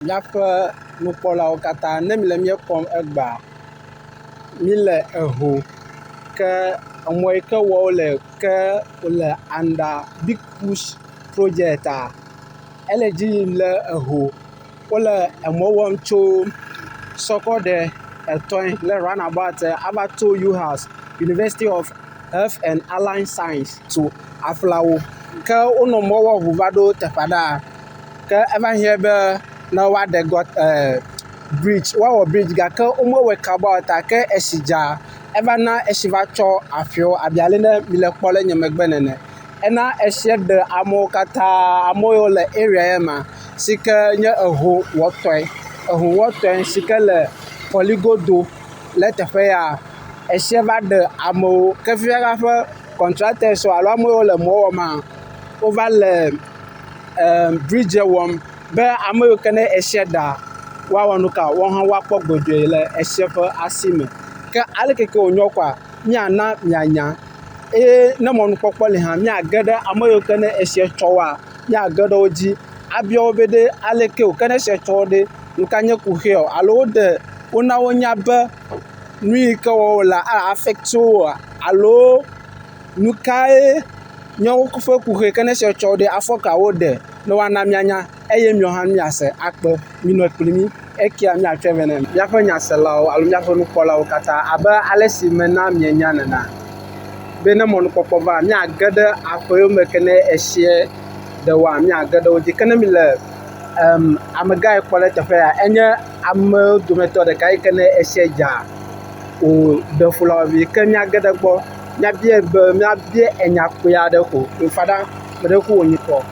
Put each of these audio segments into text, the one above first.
Míaƒe nukpɔlawo katã ne mile mía kpɔm egbea, míle eho ke emɔ yi ke wɔm wole ke wòle anda big push projectia, ele dzi yim le eho. Wole emɔ wɔm tso Sɔkɔɖe etɔ̃e le roundabout ava to UHAS, University of Health and Allied Science to Aflao. Ke wonɔ mɔ wɔm ŋu va ɖo teƒe aɖea, ke eva hiã be ne woaɖe gɔ ee bridzi woawɔ bridzi gake womewɔe kaba o ta ke etsi dza eva na etsi va tsɔ aƒewo abe ale yi mile kpɔ le nye megbe nene. Ena etsia ɖe amewo katã ame yiwo le area ya mea si ke nye eho wɔtɔe. Eho wɔtɔe si ke le kɔligodo le teƒe ya. Etsia va ɖe amewo ke fifia hafi kɔntratɛsiwo alo ame yiwo le mɔ wɔma wova le e bridzie wɔm be ame yiwo ke ne etsia ɖea woawɔ nu ka woawo hã woakpɔ gbɔdzɔe le etsia ƒe asi me. Ke aleke ke wònyo kɔa míana mianya eye ne mɔnukpɔkpɔ li hã míage ɖe ame yiwo ke ne etsia tsɔ woa, míage ɖe wo dzi abia wo be ɖe aleke wò ke ne etsia tsɔ wo ɖe, nu ka nye kuxia alo woɖe wona wonya be nu yi ke wɔm wole a affect woa alo nu kae nye woƒe kuxi ke ne etsia tsɔ wo ɖe afɔ ka woɖe ne woana míanya eye míawo hã míase akpe. Minɔ kpli mí ekia míatsɔe vɛ ne mi. Míaƒe nyaselawo alo míaƒe nukpɔlawo katã abe ale si mena mienya nenea, be ne mɔnukpɔkpɔ va míage ɖe aƒe yiwo me ke ne etsia ɖe woa, míage ɖe wo dzi. Ke ne mile em amegã yi kpɔ ɖe teƒe ya enye amewo dometɔ ɖeka yi ke ne etsia dza wòɖe fu na wo ke míage ɖe egbɔ míabiae be míabia enya kpui aɖe ko. Fada, meɖe kuku wò nyikɔ.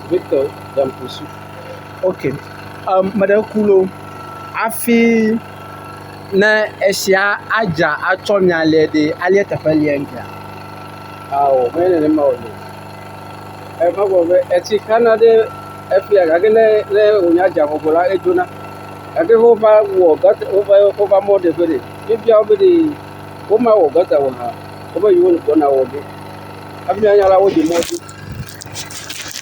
Victor Dampusu. Ok. Um, meɖe kuku lo hafi ne etsia adza atsɔ mia lia ɖe alia teƒe lia ŋutia. Awɔ menye nenema wòle o. Eva gblɔ be etsi xana ɖe efia gake ne ne wònya dza vɔ ko la edzona. Gake wova wɔ gɔta wova wova mɔ ɖe ƒe ɖe. Míebia wo be ɖe womawɔ gɔta o hã wobe yewo gbɔna wɔ ge. Hafi míanya la wodze mɔ dzi.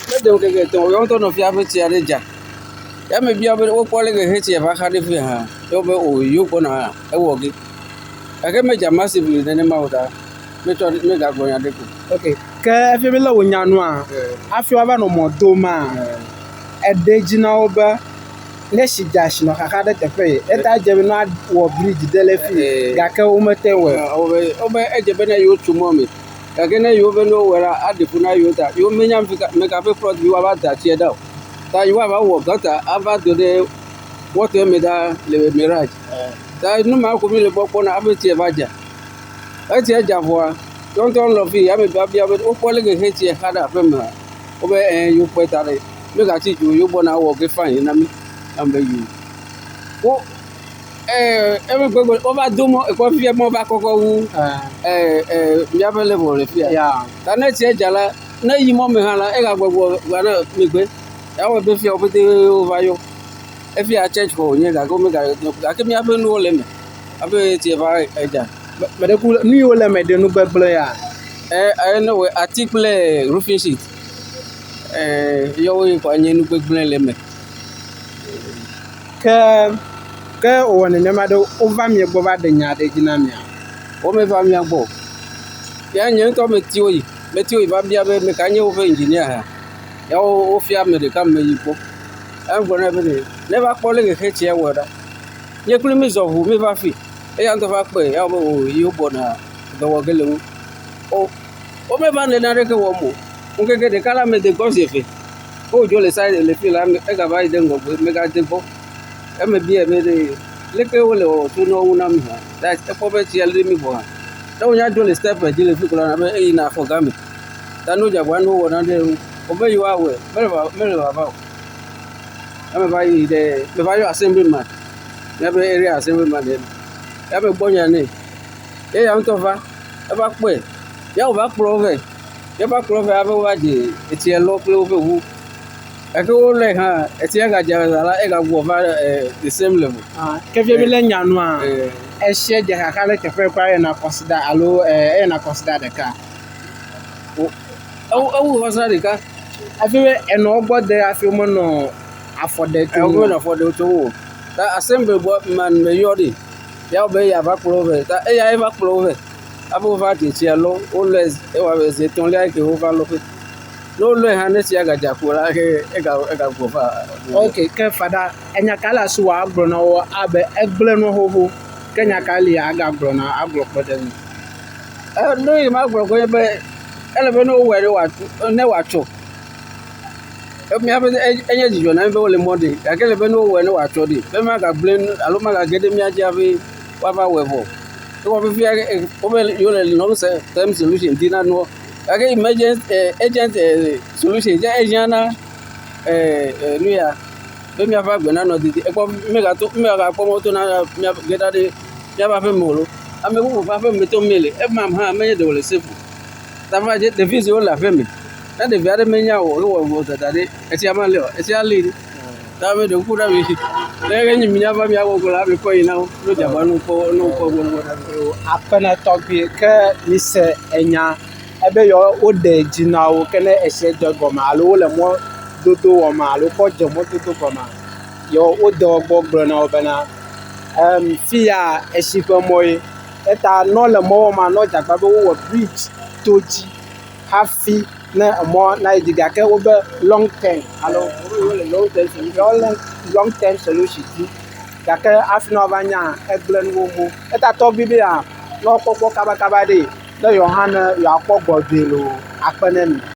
Mede ŋkeke etɔ̃ o, yewo ŋutɔ nɔ fia hafi tsia ɖe dza. Ya mebia wo be wokpɔ leke he tsia va xa ɖe fia hã ye wobe o yewo gbɔna ewɔ ge. Gake medza massively nenema o ta metsɔ megagblɔ nya ɖeke o. Ok. Ke hafi mílé wò nya nua, hafi woava nɔ mɔ doma, eɖe dzi na wo be ne tsi dza tsi nɔ xaxa ɖe teƒe ye eta edze be ne woawɔ bridzi ɖe le fi gake womete wɔe o. Wobe wobe edze be ne yewo tso mɔ me gake ne yewo be ne wowɔe la aɖe fu na yewo ta yewo menya fi ka meka ƒe plot bi woava da tsia ɖa o. Ta yewoava wɔ gɔta ava do ɖe wɔtɔ me ɖa le Mirage. Ta nu ma ko mi le gbɔ kpɔna hafi tsia va dza. Etsia dza vɔa yewo ŋutɔ lɔ fi ame biabia be wokpɔ leke he tsia xa ɖe aƒe mea wobe ẽ yewo kpɔe da ɖe. Megatsi dzi o yewo gbɔna ewɔ ge fine na mí. Ame yi wo ee emegbe wova do mɔ ekpɔ fia mɔ va kɔkɔ wu ee ee míaƒe level le fia. Ya. Ta ne tsia dza la ne yi mɔ me hã la egagbɔgbɔ va na megbe. Ya wɔe be fia wo pete wova yɔ. Efia church xɔ wònye gake womega gake míaƒe nuwo le eme hafi tsia va edza. Meɖe kuku nu yiwo le eme ɖe nu gbegblẽ ya? E e ne wɔe ati kple roofing sheet. E yawoe kɔ nye nu gbegblẽ le eme. Ke ke wòwɔ nenema ɖe wova mia gbɔ va ɖe nya ɖe dzi na mia? Womeva mía gbɔ o. Ya nye ŋutɔ meti wo yi. Meti wo yi va bia be meka nye woƒe engineer hã. Ya wofia ame ɖeka meyi gbɔ. Egblɔ nɛ be ɖe ne va kpɔ leke xe tsia wɔ ɖa. Nye kpli mi zɔ ʋu mi va fi. Eya ŋutɔ va kpɔe ya be o yewo gbɔna dɔ wɔ ge le ŋu. O womeva le naneke wɔm o. Ŋkeke ɖeka la mede gbɔ zi eve. Wo dzo le side le fi la egava yi ɖe ŋgɔgbe megade gbɔ. Eme biae be ɖe leke wole wɔwɔ tso nua ŋu na mi hã. That ekpɔ be tsia li mi vɔ hã. Ne wonya dzo le step dzi le fi gblɔna be eyina xɔ game. Ta ne wodze agbagba ne wowɔ nane ɖe eŋu. Wobe yewoawɔe mele va mele vava o. Eme va yi ɖe meva yɔ assemblyman. Míaƒe area assemblyman ɖe. Ya megbɔ nya nɛ. Eya ŋutɔ va eva kpɔe. Ya wòva kplɔ wo vɛ. Ya va kplɔ wo vɛ hafi wova dze etsia lɔ kple woƒe ʋu. Gake wolɔe hã etsia gadza la egagbugbɔ va the same level. Ah, ke fia mi le nya nua, etsia dze xaxa ɖe teƒe kura eyina kɔsiɖa alo eyina kɔsiɖa ɖeka. Ewu ewu kɔsiɖa ɖeka. Hafi be enɔ wo gbɔ de hafi womenɔ. afɔ ɖe tso Wo ŋu. menɔ afɔ ɖe tso ŋu o. Ta assembly man me yɔ ɖi. Ya wo be eya va kplɔ wo vɛ. Ta eya eva kplɔ wo vɛ. Hafi wova dze tsia lɔ. Wolɔe ewɔ abe zi etɔ̃lia ke wova lɔ ƒe. Ne wolɔe hã ne tsia gadza ko la ke ega egagbɔ va. Ok, ke fada, enya ka le asiwò agblɔ na wo abe egblẽ nu xoxo ke nya ka li agagblɔ na agblɔ kpe ɖe ŋu? Nu yi magblɔ koe nye be ele be ne wowɔe ɖe ne wòatsɔ. Míaƒe enye dzidzɔ na mí be wole mɔ ɖe gake ele be ne wowɔe ne wòatsɔ ɖi be magagblẽ nu alo magage ɖe mía dzi hafi woava wɔe vɔ. Ewɔ fifia wobe yewo le long term solution di na nua gake emergency urgent solution dze ehiã na nu ya be míaƒe agbe nanɔ didi. Ekpɔ míegato míegakpɔ mɔ tona mía gena ɖe míaƒe aƒeme o lo. Ame bubu ƒe aƒeme tom míele ema hã menye ɖe wòle safe o. Ta va dze ɖevi siwo le aƒeme ne ɖevi aɖe menya o ewɔ vodada ɖe etsia malé o etsia lé ɖi. Ta meɖe kuku na mi ne enyi míava mía gbɔ ko la mikɔ yi na wo ne dzaba ne wokpɔ ne wokpɔ gbɔ na wo. Akpena tɔgbi ke mise enya ebe yewo woɖe dzi na wo ke ne esia dze gɔme alo wole mɔ dodo wɔm alo kɔ dze mɔdodo gɔmea, yewo wode wo gbɔ gblɔ na wo bena fi ya etsi ƒe mɔ ye. Eta ne wole mɔ wɔma ne wodze agbagba be wowɔ bridge to dzi hafi ne emɔ nayi dzi gake wobe long term alo Wole long term solution. Long term solution dzi gake hafi ne woava nya egblẽ nu xoxo. Eta tɔgbi be ya ne wokpɔkpɔ kabakaba ɖe ne yewo hã ne yewoakpɔ gbɔdzɔe loo akpe ne mi.